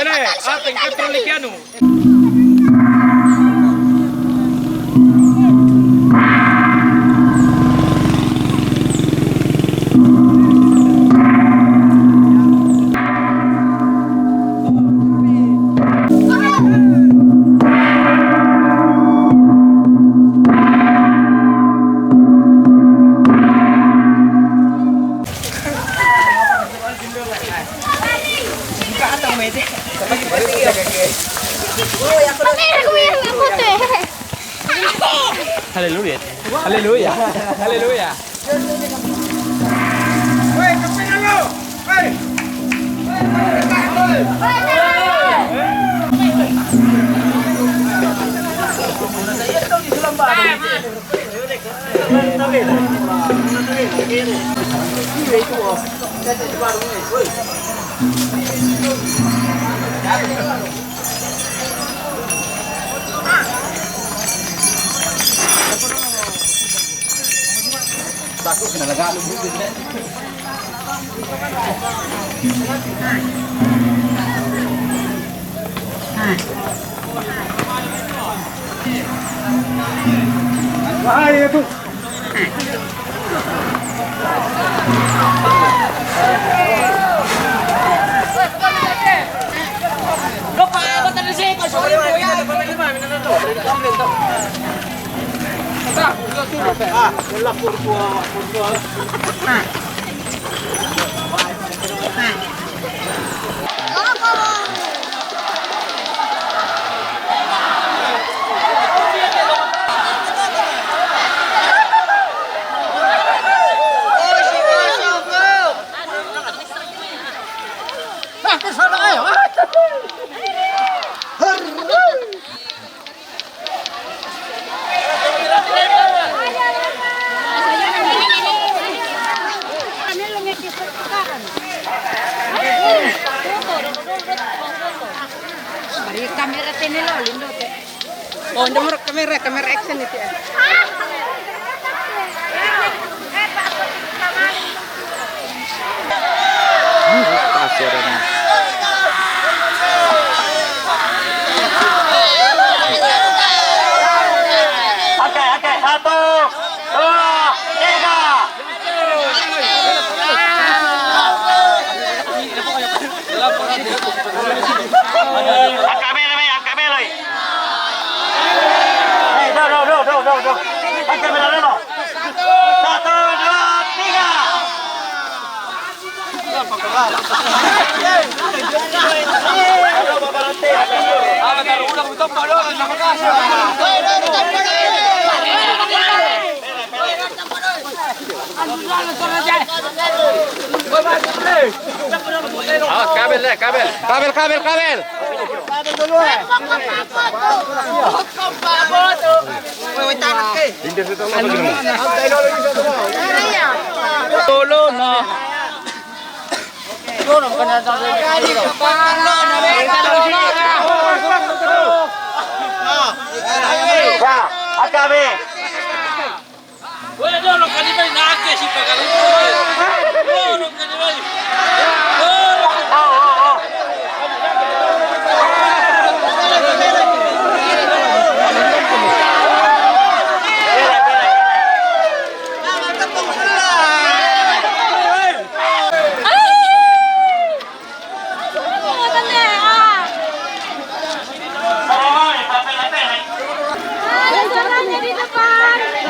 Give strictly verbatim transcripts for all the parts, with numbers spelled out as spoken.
Ene, ateng, petrol iki anu. Haleluya. Haleluya. Haleluya. Bahaya itu. Oh, nomor kamera, kamera action itu ya. Oke, oke, satu, dua, tiga. Angkat bel, bel, angkat bel, oi. Hei, do, do, do, do, do, do. Angkat bel, do, do. Satu, dua, tiga. Awas, kabel, eh, kabel. Kabel, kabel, kabel. Tolong, no. Ya, A K B.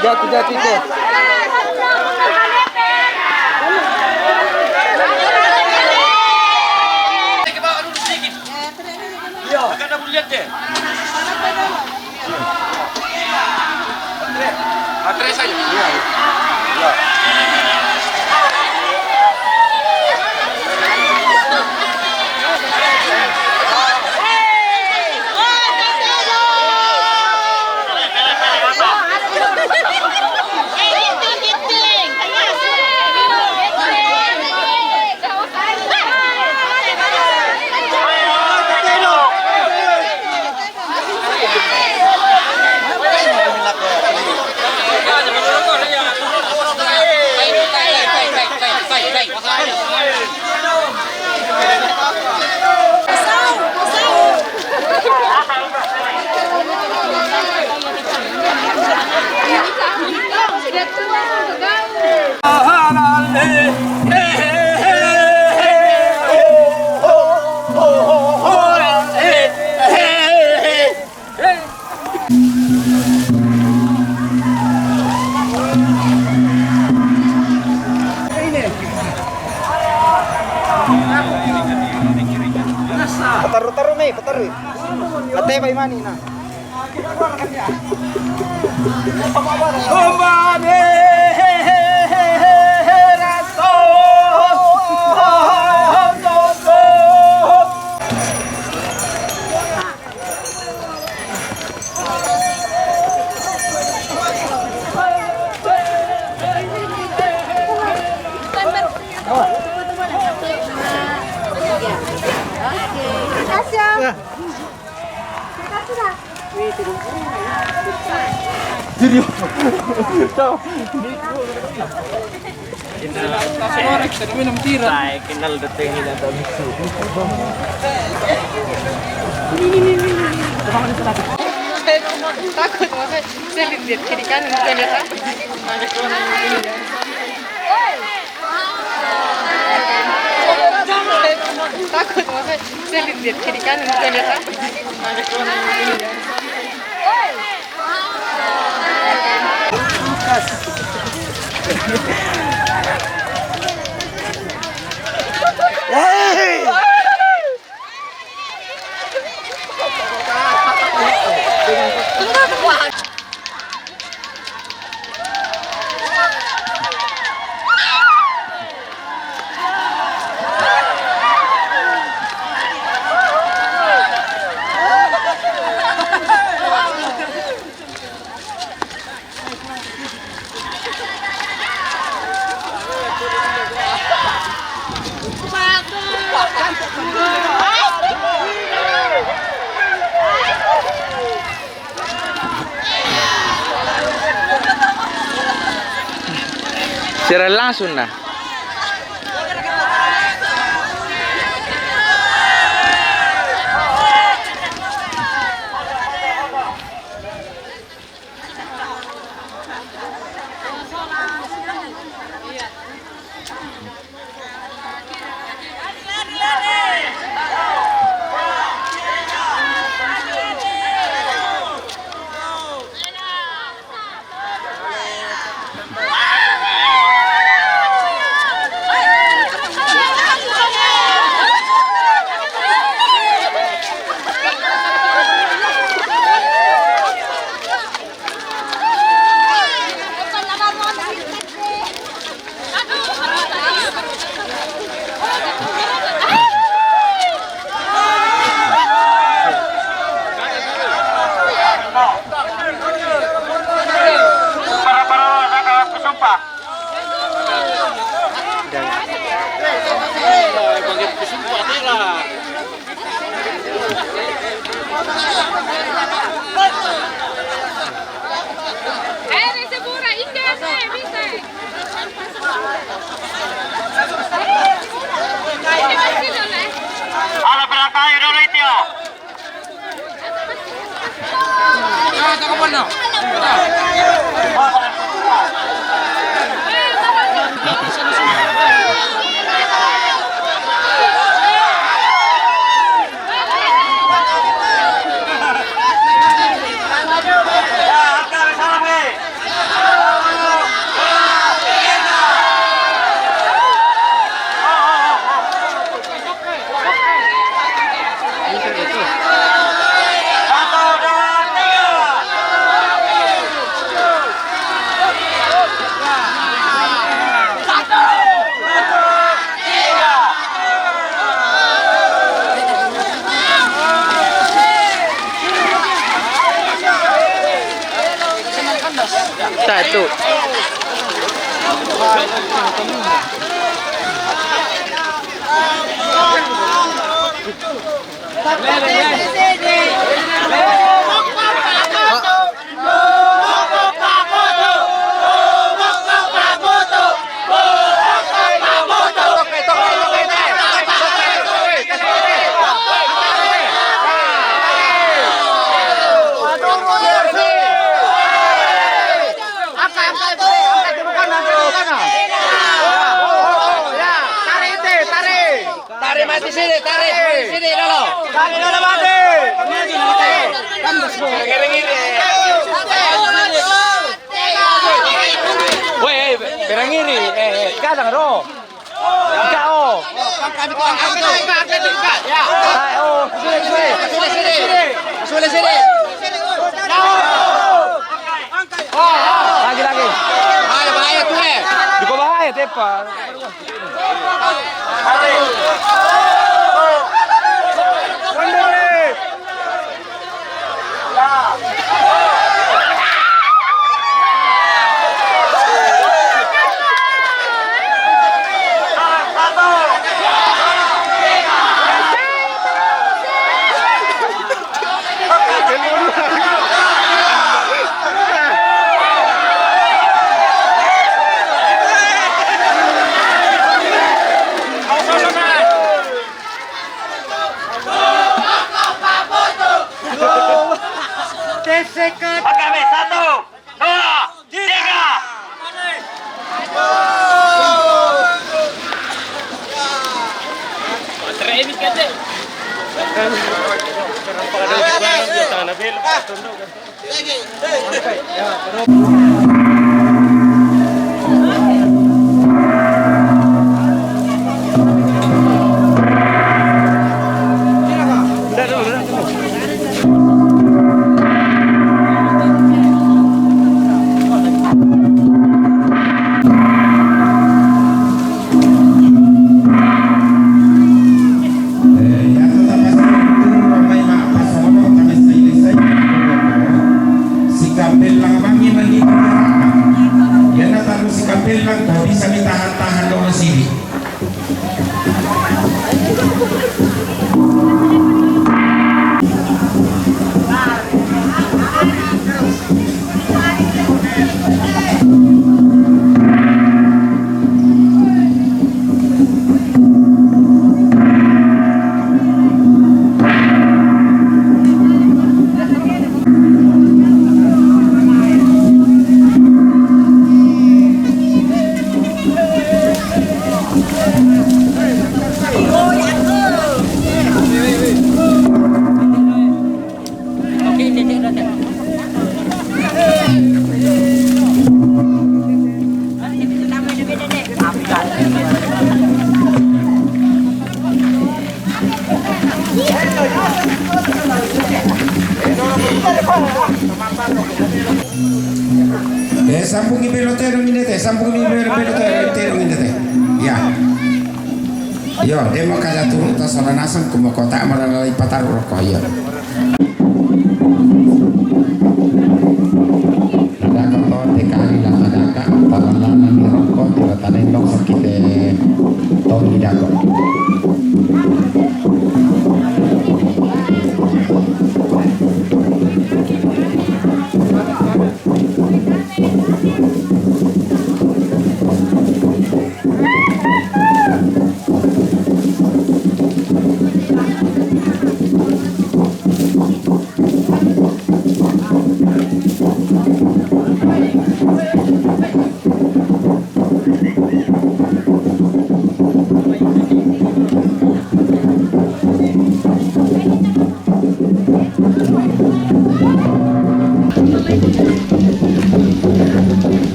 Jatuh, jatuh, jatuh. Iya. Agak dah boleh lihat deh. Baterai saja. Iya, iya. Iya. Pataru-taru, Mei, pataru. Ate, bai mani na. Saya kenal detik ini atau takut, makanya saya lihat kiri kanan, saya lihat apa. Takut, makanya saya lihat kiri kanan, saya lihat apa. Tira langsung na. Para, para, para, para, para, para, Ala, para tayo, dolo, itio. Satu. Tarik mati sini, tarik sini dulu. Tarik dulu mati. Weh, eh, berang iri, eh, eh, kadang ro. Enggak, oh. Angkat itu, angkat itu. Angkat itu, angkat. Ya. Hai, oh, sudah, sudah. Sudah, sudah. Sudah, sudah. Lagi, lagi. Bahaya, bahaya tuh, eh. Di ko bahaya, tepa. Oke, satu, dua, tiga. Si Kampel lang mangi mangi. Yan na taru si Kampel lang ko, bisa mi tahan-tahan do sini. Eh, sambungi pelotero ngine te, sambungi pel-, pelotero ngine te. Ya. Yo, demo kada turu ta sola nasan kuma kota mala lai pataru roko, yo. Nadaka to te kali la nadaka, tala lana ni roko, tala tanai lok sakite to ni dako.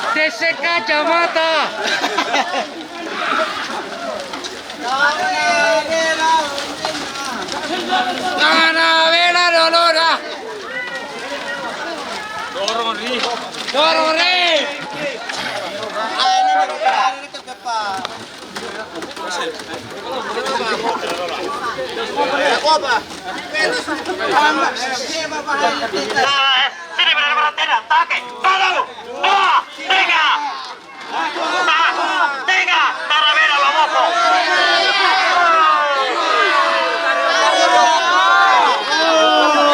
T C K Jamata. Tanah bela dolora. Dorong ri. Dorong ri. Sini benar-benar tidak. Take. Satu, dua, tiga. Satu, tiga. Tarawera, vamos.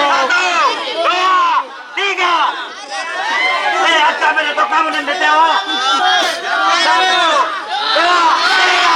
Satu, dua, tiga. Eh, hasta me le tocamos en el dedo. Satu, dua, tiga.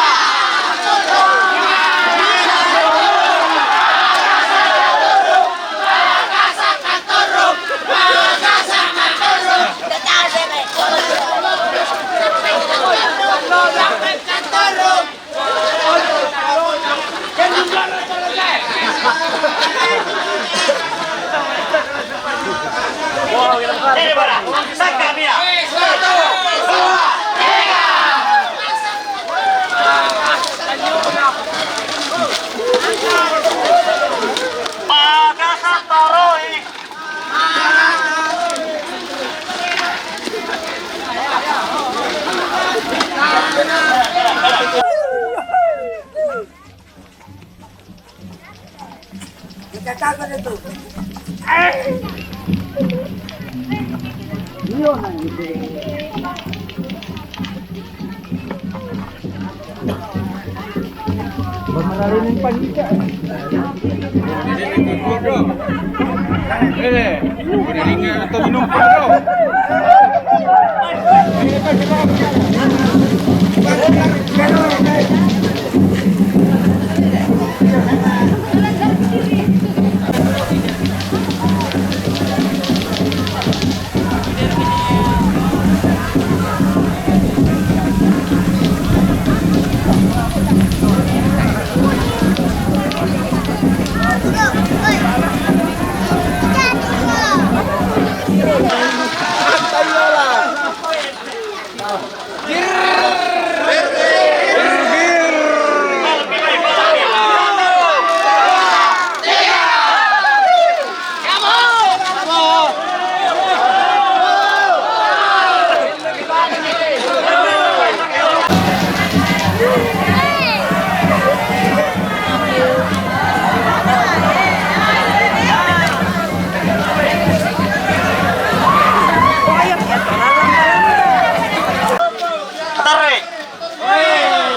Tarik.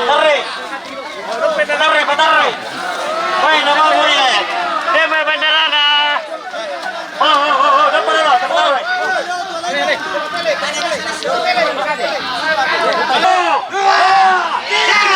Tarik. Tarik, tarik. Woi, nama boleh. Dia main bandara dah. Oh, oh, oh, oh, dapat dah, dapat dah. Satu, dua, tiga.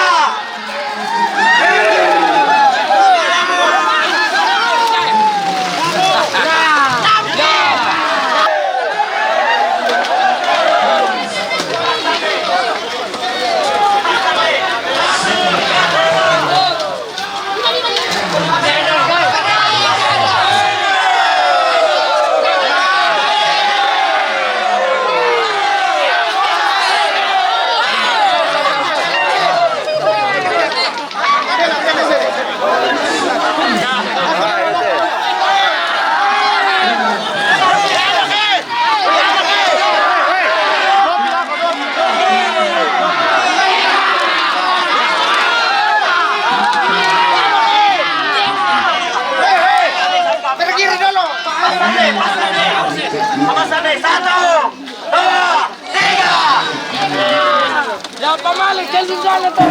Yang pemaling, jangan jalan, Pak.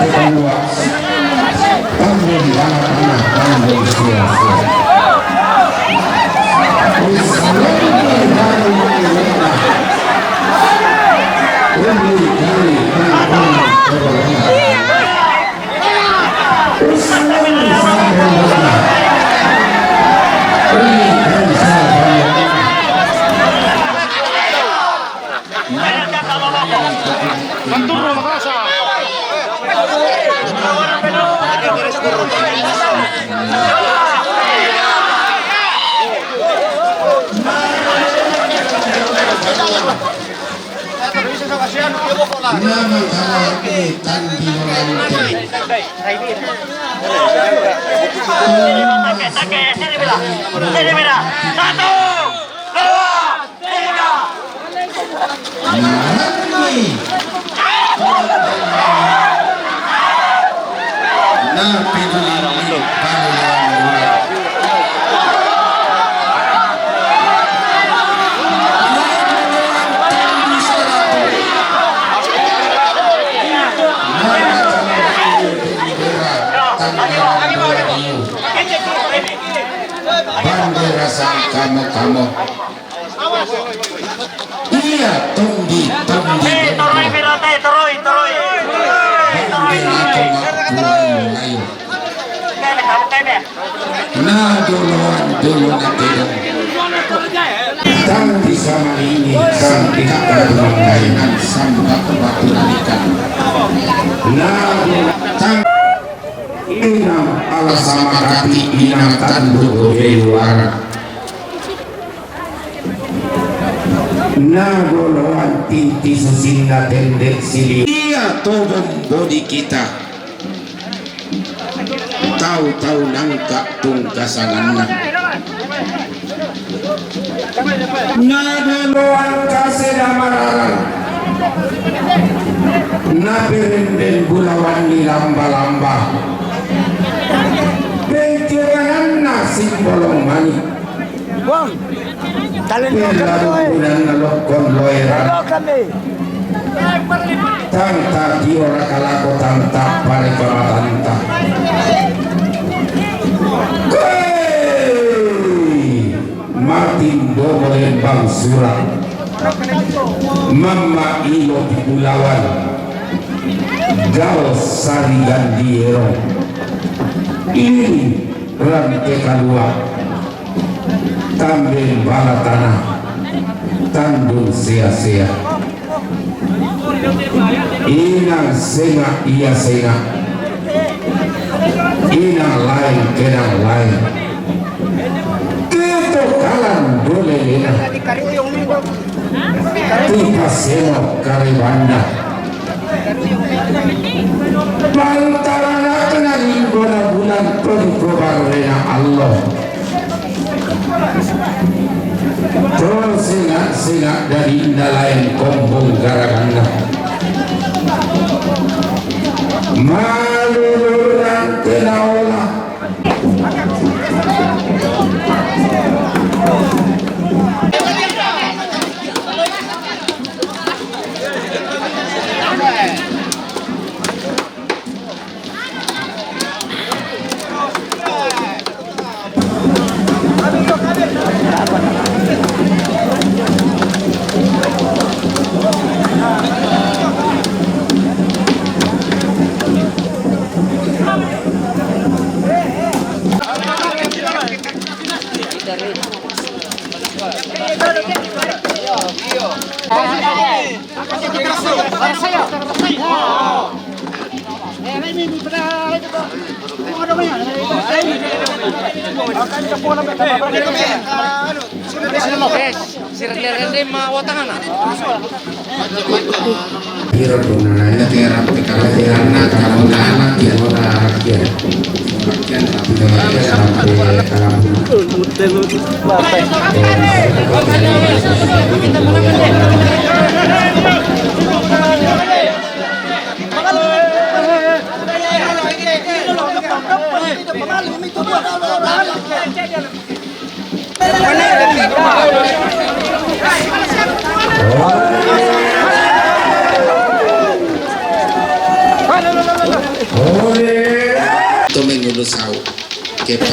Nama kalah ini tandi orang itu. Satu, dua, tiga. Nah, peduli. Bandera sang kamu-kamu. Iya, tondi, tondi, tondi. Bandera kamu-kamu. Nah, duluan, dulu nanti dong. Tang bisa malini, sang pihak batu manggaingan, sang batu-batu nalikan. Nah, duluan, tang. Inang ala sama kati, inang tandu di luar. Nah, duluan titi susinna tende sili. Iya, tobong bodi kita. Tau-tau nangka tungkasanganna. Nadoloan kaseda mararang. Naberenden bulawan ni lamba-lamba. Pengkiranganna simbolong mani. Wong. Talin. Pelabunan nalokkon loeran. Tanta tiora kalako tanta pare pamatanta. Koe! Atin domo lembang sura, mama ilo di bulawan, gaos sari gandiero, ini rante kalua, tamben bala tanah, tandung sea-sea. Inang senga ia senga, inang lain kenang lain. Kito kalan dole lena, tipa seno kare banda. Pantaran akan aning bona bulan pengkobar rena Allah. Terus singak-singak dari inda lain kombong garaganda. Maluluran tenaola. Sira dia rende ma watangana. Piro tu nana ina kera pekara kera na kera na kera na kera. Kera sampai kera. Tomeng ulusau. Kepa.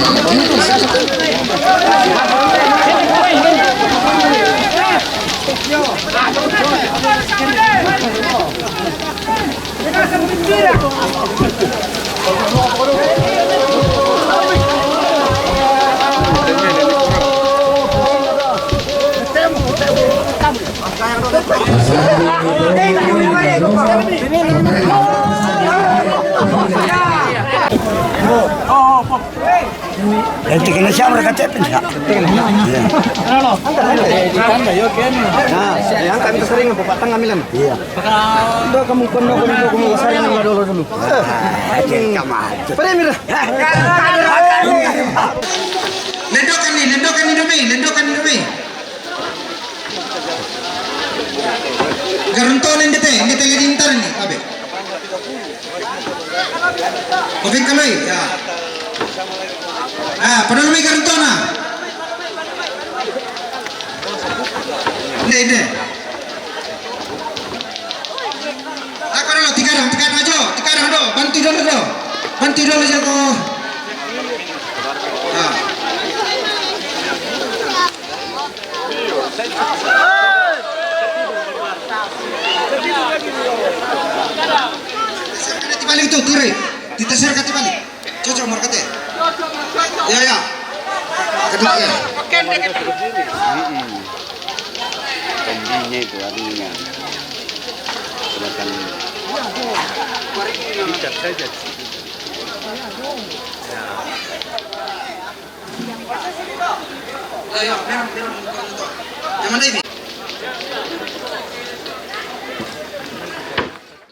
Ente kena siapa mereka cek pun, ya? Iya. Nah, yang kami sering bapak tengah milan. Iya. Udah kamu kono, kono, kono, saya nggak dulu dulu. Ah, cek kamu aja. Pergi, Mir. Lendokan ni, lendokan ni dumi, lendokan ni dumi. Garuntonen dete, dete lagi intar ni, abe. Oke, kaloi, ya. Ah, padahal mai garuntona. Inde, inde. Ako dulu, tikarang, tikarang aja, tikarang do, bantu dulu do. Bantu dulu aja ko. Ah. Tibalik tu, tiri. Ditaser ka tibalik. Cocok markate. Ya, ya. Kedua ya. Pembelinya itu artinya. Silakan. Ikat saja. Ayo, merah, merah, merah. Yang mana ini?